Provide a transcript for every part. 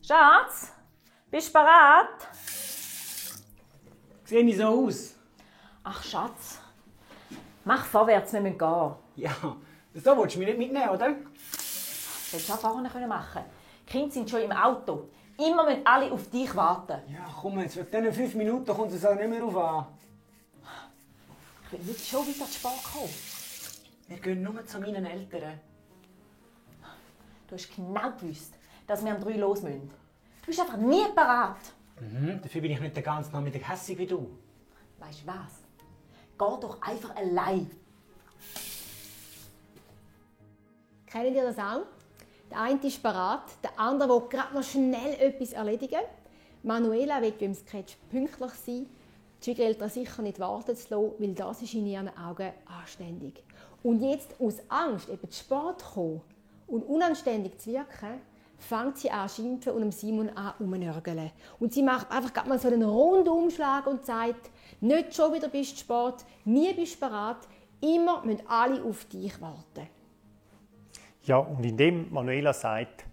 Schatz, bist du bereit? Sehe ich so aus? Ach Schatz, mach vorwärts, wir müssen gehen. Ja, so willst du mich nicht mitnehmen, oder? Hättest du auch vorne machen können. Die Kinder sind schon im Auto. Immer müssen alle auf dich warten. Ja, komm jetzt, wegen diesen 5 Minuten kommt es auch nicht mehr auf an. Ich will nicht schon wieder zu spät kommen. Wir gehen nur zu meinen Eltern. Du hast genau gewusst, dass wir um 3 los müssen. Du bist einfach nie bereit. Dafür bin ich nicht den ganzen Nachmittag hässig wie du. Weißt du was? Geh doch einfach allein. Kennt ihr das auch? Der eine ist bereit, der andere will gerade noch schnell etwas erledigen. Manuela will beim Sketch pünktlich sein, die Schwiegereltern sicher nicht warten zu lassen, weil das ist in ihren Augen anständig. Und jetzt aus Angst, eben zu spät zu kommen und unanständig zu wirken, fängt sie an zu schimpfen und Simon an rumnörgeln. Und sie macht einfach gerade mal so einen Rundumschlag und sagt, nicht schon wieder bist du zu spät, nie bist du bereit, immer müssen alle auf dich warten. Ja, und indem Manuela sagt,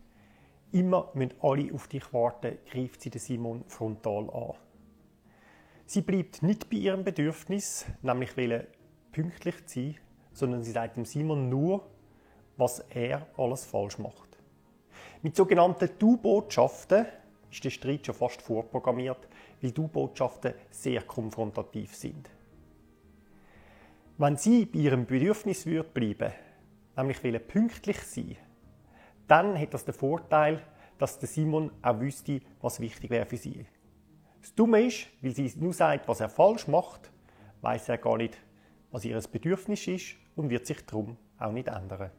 immer müssen alle auf dich warten, greift sie den Simon frontal an. Sie bleibt nicht bei ihrem Bedürfnis, nämlich pünktlich zu sein, sondern sie sagt dem Simon nur, was er alles falsch macht. Mit sogenannten Du-Botschaften ist der Streit schon fast vorprogrammiert, weil Du-Botschaften sehr konfrontativ sind. Wenn sie bei ihrem Bedürfnis bleiben, nämlich pünktlich sein, dann hat das den Vorteil, dass der Simon auch wüsste, was wichtig wäre für sie. Das Dumme ist, weil sie nur sagt, was er falsch macht, weiss er gar nicht, was ihr Bedürfnis ist und wird sich darum auch nicht ändern.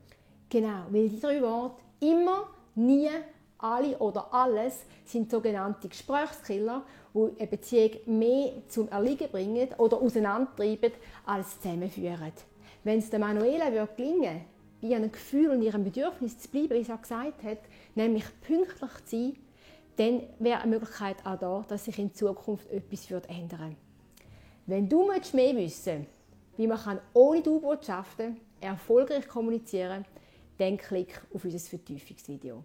Genau, weil die 3 Worte immer, nie, alle oder alles sind sogenannte Gesprächskiller, die eine Beziehung mehr zum Erliegen bringen oder auseinandertreiben, als zusammenführen. Wenn es der Manuela gelingen bei ihrem Gefühl und ihrem Bedürfnis zu bleiben, wie sie auch gesagt hat, nämlich pünktlich zu sein, dann wäre eine Möglichkeit auch da, dass sich in Zukunft etwas ändern würde. Wenn du mehr wissen willst, wie man ohne Du-Botschaften erfolgreich kommunizieren kann, dann klick auf unser Vertiefungsvideo.